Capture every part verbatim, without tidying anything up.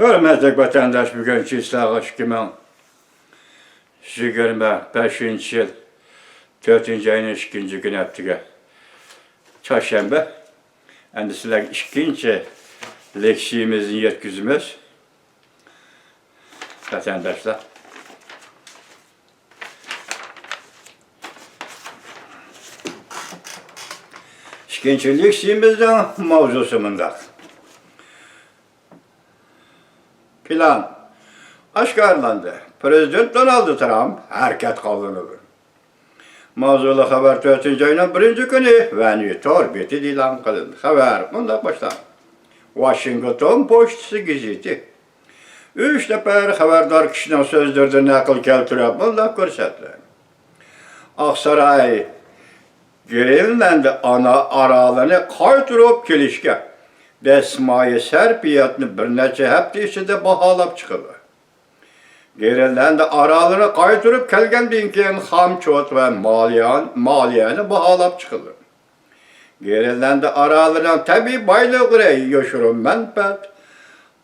ھۆرمەتلىك ۋەتەنداش، بۈگۈن چىسلاغا ئىككى مىڭ يىگىرمە بەشىنچى يىل، تۆتىنچى ئاينىڭ ئىككىنچى كۈنى، ھەپتىگە چارشەنبە. ئەمدى سىلەرگە ئىككىنچى لېكسىيىمىزنى يەتكۈزىمىز، ۋەتەنداشلار. ئىككىنچى لېكسىيىمىزنىڭ ماۋزۇسى مۇنداق. پىلان ئاشكارىلاندى. پىرېزىدېنت دونالد ترامپ ھەرىكەتكە ئاللىنىدۇ. ماۋزۇلۇق خەۋەر تۆتىنچى ئاينىڭ بىرىنچى كۈنى ۋەنيۈ تور بېتىدە ئېلان قىلىندى. خەۋەر مۇنداق باشلاندى. ۋاشىنگتون پوچتىسى گېزىتى ئۈچ نەپەر خەۋەردار كىشىنىڭ سۆزلىرىدىن نەقىل كەلتۈرۈپ مۇنداق كۆرسەتتى. ئاقساراي گرېنلاندىيە ئانا ئارالىنى قايتۇرۇپ كېلىشكە دەسمايە سەرپىياتنى بىر نەچچە ھەپتە ئىچىدە باھالاپ چىقىدۇ. گرېنلاندىيە ئارالىنى قايتۇرۇپ كەلگەندىن كېيىن خام چوت ۋە مالىيە-، مالىيەنى باھالاپ چىقىدۇ. گرېنلاندىيە ئارالىنىڭ تەبىئىي بايلىقلىرى، يوشۇرۇن مەنپەئەت،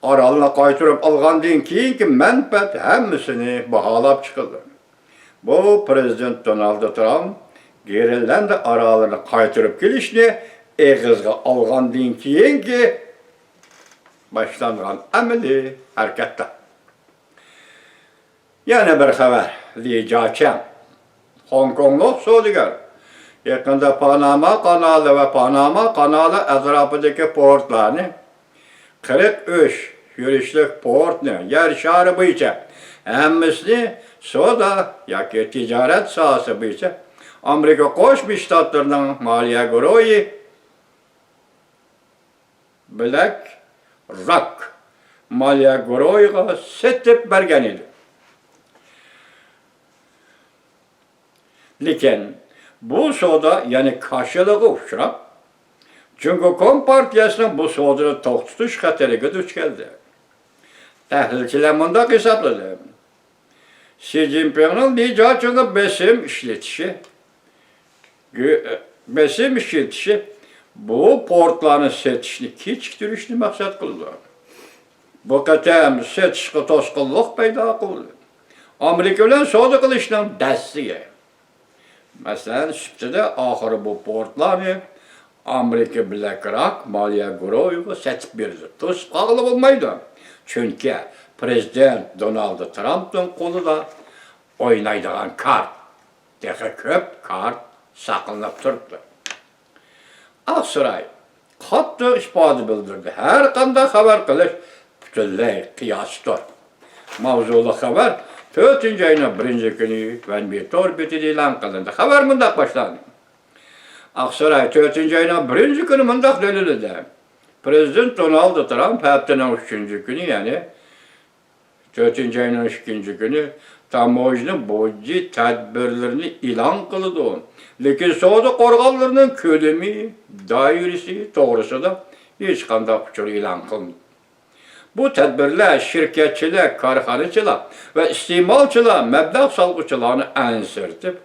ئارالنى قايتۇرۇپ ئالغاندىن كېيىنكى مەنپەئەت، ھەممىسىنى باھالاپ چىقىدۇ. بۇ پىرېزىدېنت دونالد ترامپ گرېنلاندىيە ئارالىنى قايتۇرۇپ كېلىشنى ئېغىزغا ئالغاندىن كېيىنكى باشلانغان ئەمەلىي ھەرىكەتلەر. يەنە بىر خەۋەر. لى جاچياڭ، خوڭكوڭلۇق سودىگەر، يېقىندا پاناما قانالى ۋە پاناما قانالى ئەتراپىدىكى پورتلارنى، قىرىق ئۈچ يۈرۈشلۈك پورتنى، يەر شارى بويىچە ھەممىسىنى سودا ياكى تىجارەت ساھەسى بويىچە ئامېرىكا قوشما شتاتلىرىنىڭ مالىيە گۇرۇھى بلەك راك مالىيە گۇرۇھىغا سېتىپ بەرگەن ئىدى. لېكىن بۇ سودا يەنە كاشىلىغا ئۇچراپ، جۇڭگو كومپارتىيەسىنىڭ بۇ سودىنى توختىتىش خەتىرىگە دۇچ كەلدى. تەھلىلچىلەر مۇنداق ھېسابلىدى. شى جىنپىڭنىڭ لى جاچياڭغا بېسىم ئىشلىتىشى، گۆ-، بېسىم ئىشلىتىشى بۇ پورتلارنى سېتىشنى كېچىكتۈرۈشنى مەقسەت قىلىدۇ. بۇ قېتىم سېتىشقا توسقۇنلۇق پەيدا قىلدى. ئامېرىكا بىلەن سودا قىلىشنىڭ دەسسىگە. مەسىلەن، سۈپىتىدە ئاخىرى بۇ پورتلارنى ئامېرىكا بلەك راك مالىيە گۇرۇھىغا سېتىپ بېرىدۇ. توسۇپ قالغىلى بولمايدۇ. چۈنكى پىرېزىدېنت دونالد ترامپنىڭ قولىدا ئوينايدىغان كارت، تېخى كۆپ كارت ساقلىنىپ تۇرۇپتۇ. ئاقساراي قاتتىق ئىپادە بىلدۈردى. ھەر قانداق خەۋەر قىلىش پۈتۈنلەي قىياسىدۇر. ماۋزۇلۇق خەۋەر تۆتىنچى ئاينىڭ بىرىنچى كۈنى ۋەنبى تور بېتىدە ئېلان قىلىندى. خەۋەر مۇنداق باشلاندى. ئاقساراي تۆتىنچى ئاينىڭ بىرىنچى كۈنى مۇنداق دەلىللىدى. پىرېزىدېنت دونالد ترامپ ھەپتىنىڭ ئۈچىنچى كۈنى، يەنى تۆتىنچى ئاينىڭ ئىككىنچى كۈنى تاموژنا بېجى تەدبىرلىرىنى ئېلان قىلىدۇ، لېكىن سودا قورغانلىرىنىڭ كۆلىمى، دائىرىسى توغرىسىدا ھېچقانداق ئۇچۇر ئېلان قىلمىدى. بۇ تەدبىرلەر شىركەتچىلەر، كارخانىچىلار ۋە ئىستېمالچىلار، مەبلەغ سالغۇچىلارنى ئەنسىرىتىپ،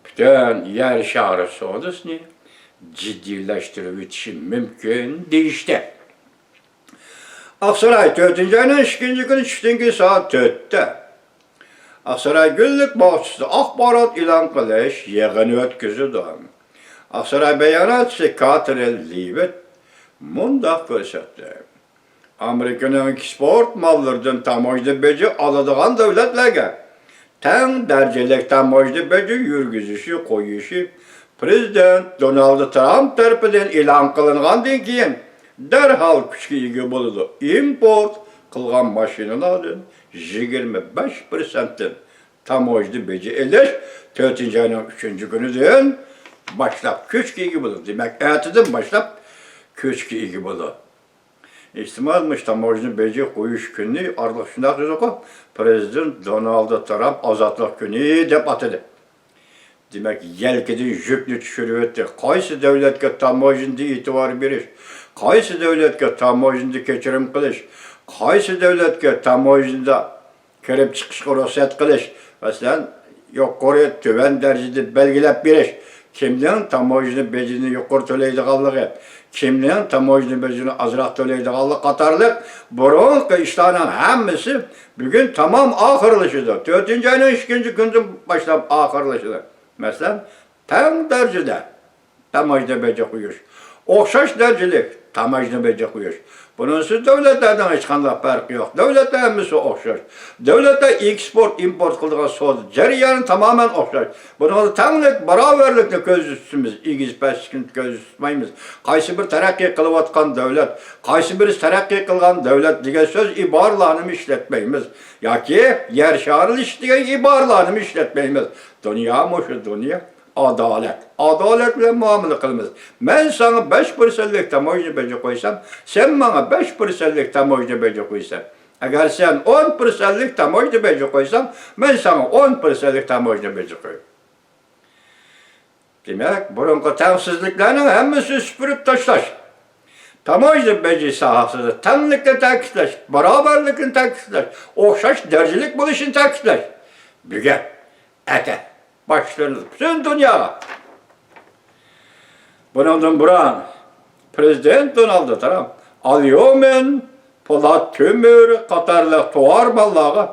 پۈتۈن يەر شارى سودىسىنى جىددىيلەشتۈرۈۋېتىشى مۇمكىن، دېيىشتى. ئاقساراي تۆتىنچى ئاينىڭ ئىككىنچى كۈنى چۈشتىن كېيىن سائەت تۆتتە ئاقساراي گۈللۈك باغچىسىدا ئاخبارات ئېلان قىلىش يىغىنى ئۆتكۈزىدۇ. ئاقساراي باياناتچىسى كاترىن لىۋىت مۇنداق كۆرسەتتى. ئامېرىكىنىڭ ئېكسپورت ماللىرىدىن تاموژنا بېجى ئالىدىغان دۆلەتلەرگە تەڭ دەرىجىلىك تاموژنا بېجى يۈرگۈزۈشى قويۇشى پىرېزىدېنت دونالد ترامپ تەرىپىدىن ئېلان قىلىنغاندىن كېيىن دەرھال كۈچكە ئىگە بولىدۇ. ئىمپورت قىلغان ماشىنىلاردىن يىگىرمە بەش پىرسەنتتىن تاموژنا بېجى ئېلىش تۆتىنچى ئاينىڭ ئۈچىنچى كۈنىدىن باشلاپ كۈچكە ئىگە بولىدۇ. دېمەك، ئەتىدىن باشلاپ كۈچكە ئىگە بولىدۇ. ئېھتىمال، مۇشۇ تاموژنا بېجى قويۇش كۈنى ئارىلىق شۇنداق يۈزىكى پىرېزىدېنت دونالد ترامپ ئازادلىق كۈنى دەپ ئاتىدى. دېمەك، يەلكىدىن يۈكنى چۈشۈرۈۋەتتى. قايسى دۆلەتكە تاموژنىدا ئېتىبار بېرىش، قايسى دۆلەتكە تاموژنىدا كەچۈرۈم قىلىش، قايسى دۆلەتكە تاموژنىدا كىرىپ چىقىشقا رۇخسەت قىلىش، مەسىلەن، يۇقىرى، تۆۋەن دەرىجىدە بەلگىلەپ بېرىش، كىمنىڭ تاموژنا بېجىنى يۇقىرى تۆلەيدىغانلىقى، كىمنىڭ تاموژنا بېجىنى ئازراق تۆلەيدىغانلىقى قاتارلىق بۇرۇنقى ئىشلارنىڭ ھەممىسى بۈگۈن تامام ئاخىرلىشىدۇ. تۆتىنچى ئاينىڭ ئىككىنچى كۈنىدىن باشلاپ ئاخىرلىشىدۇ. مەسىلەن، تەڭ دەرىجىدە تاموژنا بېجى قويۇش، ئوخشاش دەرىجىلىك تاموژنا بېجى قويۇش. بۇنىڭسىز دۆلەتلەرنىڭ ھېچقانداق پەرقى يوق. دۆلەتلەر ھەممىسى ئوخشاش. دۆلەتلەر ئېكسپورت، ئىمپورت قىلىدىغان سودا جەريانى تامامەن ئوخشاش. بۇنىڭدا تەڭلىك، باراۋەرلىكنى كۆزدە تۇتىمىز، ئېگىز پەسلىكنى كۆزدە تۇتمايمىز. قايسى بىر تەرەققىي قىلىۋاتقان دۆلەت، قايسى بىرسى تەرەققىي قىلغان دۆلەت دېگەن سۆز، ئىبارىلەرنىمۇ ئىشلەتمەيمىز. ياكى يەر شارلىشىش دېگەن ئىبارىلەرنىمۇ ئىشلەتمەيمىز. دۇنيا مۇشۇ دۇنيا. ئادالەت. ئادالەت بىلەن مۇئامىلە قىلىمىز. مەن ساڭا بەش پىرسەنتلىك تاموژنا بېجى قويسام، سەن ماڭا بەش پىرسەنتلىك تاموژنا بېجى قويىسەن. ئەگەر سەن ئون پىرسەنتلىك تاموژنا بېجى قويساڭ، مەن ساڭا ئون پىرسەنتلىك تاموژنا بېجى قويىمەن. دېمەك، بۇرۇنقى تەڭسىزلىكلەرنىڭ ھەممىسىنى سۈپۈرۈپ تاشلاش، تاموژنا بېجى ساھەسىدە تەڭلىكنى تەكىتلەش، باراۋەرلىكنى تەكىتلەش، ئوخشاش دەرىجىلىك بولۇشىنى تەكىتلەش بۈگۈن، ئەتە باشلىنىدۇ پۈتۈن دۇنياغا. بۇنىڭدىن بۇرۇن پرېزىدېنت دونالد ترامپ ئاليۇمىن، پولات، تۆمۈر قاتارلىق تاۋار ماللارغا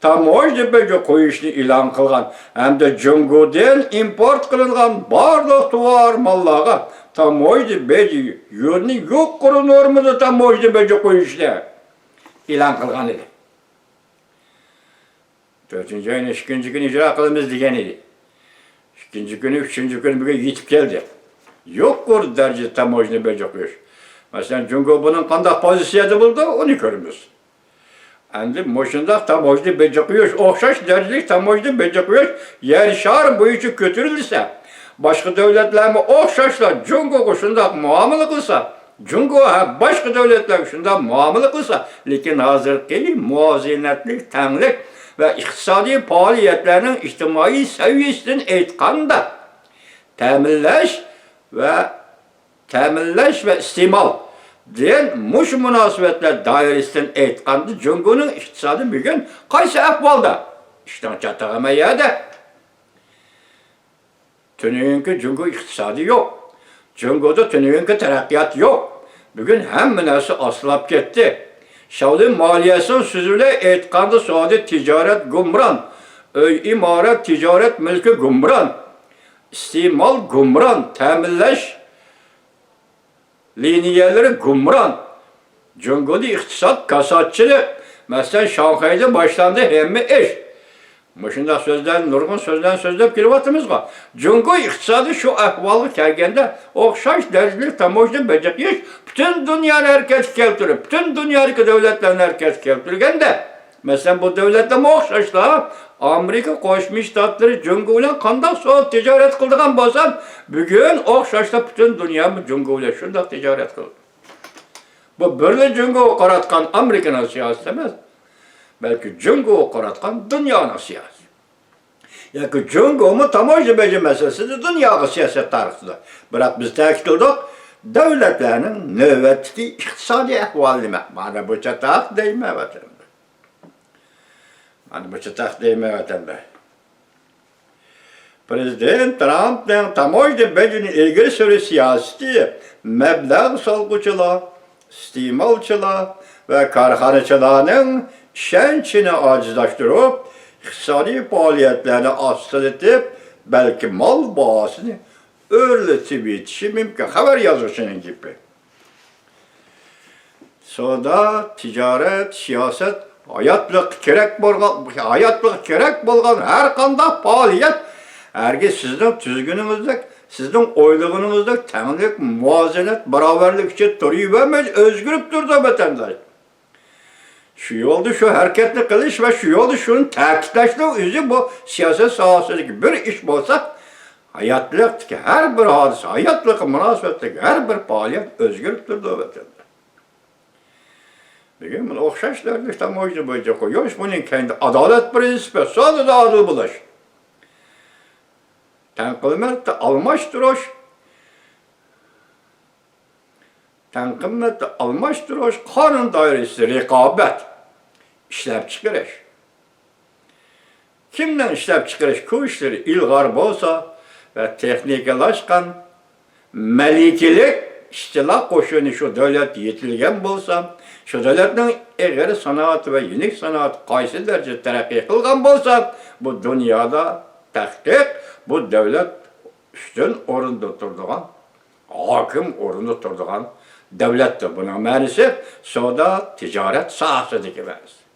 تاموژنا بېجى قويۇشنى ئېلان قىلغان ھەمدە جۇڭگودىن ئىمپورت قىلىنغان بارلىق تاۋار ماللارغا تاموژنا بېجى، يۈەننى يۇقىرى نورمىدا تاموژنا بېجى قويۇشنى ئېلان قىلغان ئىدى. تۆتىنچى ئاينىڭ ئىككىنچى كۈنى ئىجرا قىلىمىز دېگەن ئىدى. ئىككىنچى كۈنى، ئۈچىنچى كۈنى بۈگۈن يېتىپ كەلدى. يۇقىرى دەرىجىدە تاموژنا بېجى قويۇش. مەسىلەن، جۇڭگو بۇنىڭ قانداق پوزىتسىيەدە بولىدۇ، ئۇنى كۆرىمىز. ئەمدى مۇشۇنداق تاموژنا بېجى قويۇش، ئوخشاش دەرىجىلىك تاموژنا بېجى قويۇش يەر شارى بويىچە كۆتۈرۈلسە، باشقا دۆلەتلەرمۇ ئوخشاشلا جۇڭگوغا شۇنداق مۇئامىلە قىلسا، جۇڭگو ھە باشقا دۆلەتلەرگە شۇنداق مۇئامىلە قىلسا، لېكىن ھازىرقى مۇۋازىنەتلىك، تەڭلىك ۋە ئىقتىسادىي پائالىيەتلەرنىڭ ئىجتىمائىي سەۋىيەسىدىن ئېيتقاندا، تەمىنلەش ۋە تەمىنلەش ۋە ئىستېمال دېگەن مۇشۇ مۇناسىۋەتلەر دائىرىسىدىن ئېيتقاندا، جۇڭگونىڭ ئىقتىسادى بۈگۈن قايسى ئەھۋالدا؟ ئىشتىن چاتىقىما يەردە. تۈنۈگۈنكى جۇڭگو ئىقتىسادى يوق. جۇڭگودا تۈنۈگۈنكى تەرەققىيات يوق. بۈگۈن ھەممە نەرسە ئاستىلاپ كەتتى. شاۋلىن مالىيەسىنىڭ سۆزى بىلەن ئېيتقاندا، سودا تىجارەت گۇمران، ئۆي ئىمارەت تىجارەت مۈلكى گۇمران، ئىستېمال گۇمران، تەمىنلەش لىنىيەلىرى گۇمران. جۇڭگودا ئىقتىساد كاساتچىلىق. مەسىلەن، شاڭخەيدە باشلاندى ھەممە ئىش. مۇشۇنداق سۆزلەرنى، نۇرغۇن سۆزلەرنى سۆزلەپ كېلىۋاتىمىزغۇ. جۇڭگو ئىقتىسادى شۇ ئەھۋالغا كەلگەندە، ئوخشاش دەرىجىلىك تاموژنا بېجى قويۇش پۈتۈن دۇنيانى ھەرىكەتكە كەلتۈرۈپ، پۈتۈن دۇنيادىكى دۆلەتلەرنى ھەرىكەتكە كەلتۈرگەندە، مەسىلەن، بۇ دۆلەتلەرمۇ ئوخشاشلا، ئامېرىكا قوشما شتاتلىرى جۇڭگو بىلەن قانداق سودا تىجارەت قىلىدىغان بولسا، بۈگۈن ئوخشاشلا پۈتۈن دۇنيامۇ جۇڭگو بىلەن شۇنداق تىجارەت قىلىدۇ. بۇ بىرلا جۇڭگوغا قاراتقان ئامېرىكىنىڭ سىياسىتى ئەمەس، بەلكى جۇڭگوغا قاراتقان دۇنيانىڭ سىياسىتى. ياكى جۇڭگومۇ تاموژنا بېجى مەسىلىسىدە دۇنياغا سىياسەت تارقىتىدۇ. بىراق بىز تەكىتلىدۇق، دۆلەتلەرنىڭ نۆۋەتتىكى ئىقتىسادىي ئەھۋالى نېمە؟ مانا بۇ چاتاق دەيمەن ۋەتەندە. مانا بۇ چاتاق دەيمەن ۋەتەندە. پرېزىدېنت ترامپنىڭ تاموژنا بېجىنى ئىلگىرى سۈرۈش سىياسىتى مەبلەغ سالغۇچىلار، ئىستېمالچىلار ۋە كارخانىچىلارنىڭ ئىشەنچىنى ئاجىزلاشتۇرۇپ، ئىقتىسادىي پائالىيەتلەرنى ئاستىلىتىپ، بەلكى مال باھاسىنى ئۆرلىتىۋېتىشى مۇمكىن. خەۋەر يازغۇچىنىڭ گېپى. سودا، تىجارەت، سىياسەت ھاياتلىققا كېرەك بولغان، ھاياتلىققا كېرەك بولغان ھەر قانداق پائالىيەت ھەرگىز سىزنىڭ تۈزگىنىڭىزدەك، سىزنىڭ ئويلىغىنىڭىزدەك تەڭلىك، مۇۋازىنەت، باراۋەرلىك ئىچىدە تۇرۇۋەرمەيدۇ، ئۆزگىرىپ تۇرىدۇ، ۋەتەنداش. شۇ يولدا شۇ ھەرىكەتنى قىلىش ۋە شۇ يولدا شۇنى تەكىتلەشنىڭ ئۆزى بۇ سىياسەت ساھەسىدىكى بىر ئىش بولسا، ھاياتلىقتىكى ھەر بىر ھادىسە، ھاياتلىققا مۇناسىۋەتلىك ھەر بىر پائالىيەت ئۆزگىرىپ تۇرىدۇ، ۋەتەنداش. بۈگۈن بۇنى ئوخشاش دەرىجىلىك تاموژنا بويىچە قويۇش، بۇنىڭ كەينىدە ئادالەت پىرىنسىپى، سودىدا ئادىل بولۇش، تەڭ قىممەتتە ئالماشتۇرۇش، تەڭ قىممەتتە ئالماشتۇرۇش، قانۇن دائىرىسىدە رىقابەت، ئىشلەپچىقىرىش. كىمنىڭ ئىشلەپچىقىرىش كۈچلىرى ئىلغار بولسا، ۋە تېخنىكىلاشقان مەلىكىلىك ئىشچىلار قوشۇنى شۇ دۆلەتتە يېتىلگەن بولسا، شۇ دۆلەتنىڭ ئېغىر سانائەت ۋە يېنىك سانائەت قايسى دەرىجىدە تەرەققىي قىلغان بولسا، بۇ دۇنيادا تەھقىق بۇ دۆلەت ئۈستۈن ئورۇندا تۇرىدىغان، ھاكىم ئورۇندا تۇرىدىغان دۆلەتتۇر. بۇنىڭ مەنىسى سودا، تىجارەت ساھەسىدىكى مەنىسى.